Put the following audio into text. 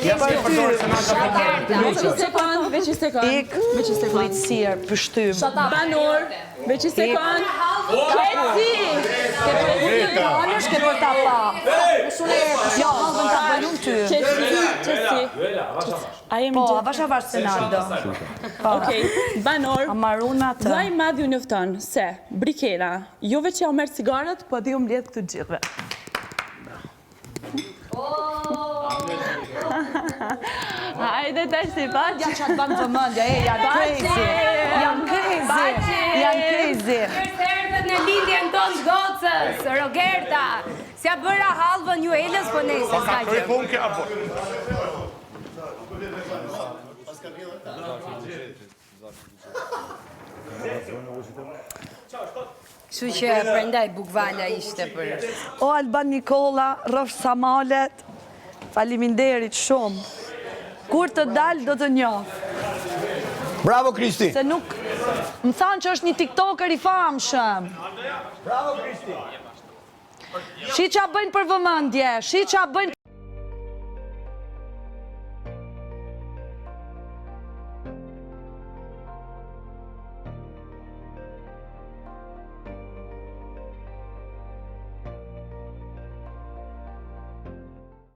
Ja si e përdor Senalda për tërë. Veç një sekond, veç një sekond. Ik, Veç një sekond. Fëlliqësirë, pështym. Banor, veç një sekond. Qetësi! Greta. Alësh ke për ta pa. Jo, hallvën ta bëj unë ty. Qetësi, qetësi. A jemi Po, gjithë? avash avash Senaldo. Okej, banor. A marrun me atë. Vllai i madh ju njofton se Brikena, jo veç ja u merr cigaret, po edhe ju mbledh këtu gjithëve. Hajde tash si paç. Ja ça të bën vëmendja, e, janë crazy. Janë crazy. Janë crazy. Mirë se erdhët në lindjen tonë të gocës, Rogerta. S'ja bëra hallvën Juelës, po nejse, Po ka s'ka kry gjë. punë kjo apo? Kështu që prandaj Bukvala ishte për. O Alban Nikolla, rrofsh sa malet. Faleminderit shumë. Kur të dal do të njoh. Bravo Kristi. Se nuk më thanë që është një TikToker i famshëm. Bravo Kristi. Shi ça bëjnë për vëmendje, shi ça bëjnë.